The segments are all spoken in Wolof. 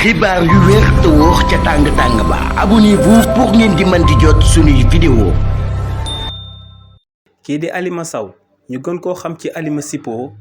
xibaar yu wér te wóor ca tàng-tàng ba abonnez-vous pour ngeen di mën di jot suñuy vidéo. kii di Halima Sow ñu gën koo xam ci Halima Sipo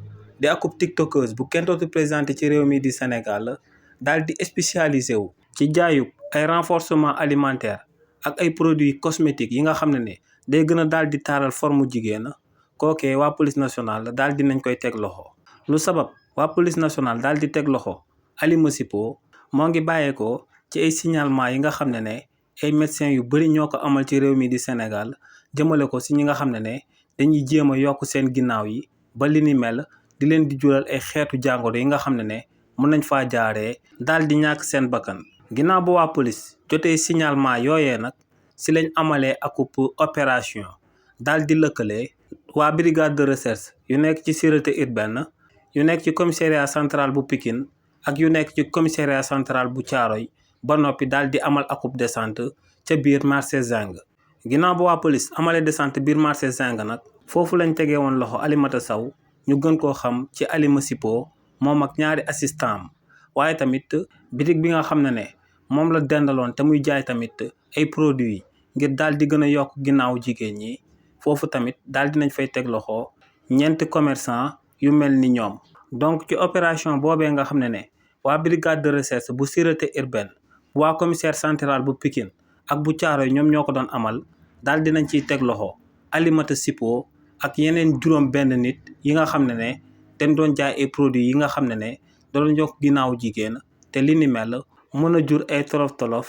di akub tiktokeuse bu kenn dootu présenté ci réew mi di Sénégal daal di spécialisé wu ci jaayub ay renforcement alimentaire ak ay produits cosmétiques yi nga xam ne day gën a daal di taaral forme jigéen kookee waa police nationale daal di nañ koy teg loxo. lu sabab waa police nationale daal di teg loxo Halima Sipo moo ngi bàyyeekoo ci ay signalement yi nga xam ne ay médecins yu bari ñoo ko amal ci réew mi di Sénégal jëmale ko si ñi nga xam ne dañuy jéem a yokk seen ginnaaw yi ba li ni mel di leen di jural ay xeetu jàngoro yi nga xam ne mën nañ faa jaaree daal di ñàkk seen bakkan. ginnaaw ba waa police jotee signalement yooyee nag si lañ amalee akub opération daal di lëkkale waa brigade de recherche yu nekk ci sûreté urbaine yu nekk ci commissariat central bu Pikine ak yu nekk ci commissariat central bu Thiaroye ba noppi daal di amal akub descente ca biir marché Zing. ginnaaw ba waa police amalee descente biir marché Zing nag foofu lañ tegee woon loxo Halimata Sow ñu gën koo xam ci Halima Sipo moom ak ñaari assistant am waaye tamit bitig bi nga xam ne moom la dendaloon te muy jaay tamit ay produits ngir daal di gën a yokk ginnaaw jigéen ñi foofu tamit daal di nañ fay teg loxo ñeenti commerçant yu mel ni ñoom. donc ci opération boobee nga xam ne waa brigade de recherche bu sûreté urbaine bu waa commissaire central bu Pikine ak bu Thiaroye ñoom ñoo ko doon amal daal dinañ ciy teg loxo Halimata Sipo ak yeneen juróom benn nit yi nga xam ne dañ doon jaay ay produits yi nga xam ne doon yokk ginnaaw jigéen te li ni mel mën a jur ay tolof-tolof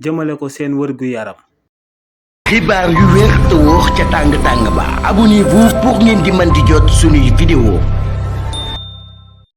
jëmale ko seen wërgu yaram. xibaar yu wér te wóor ca tàng-tàng ba abonnez-vous pour ngeen di mën di jot suñuy vidéo.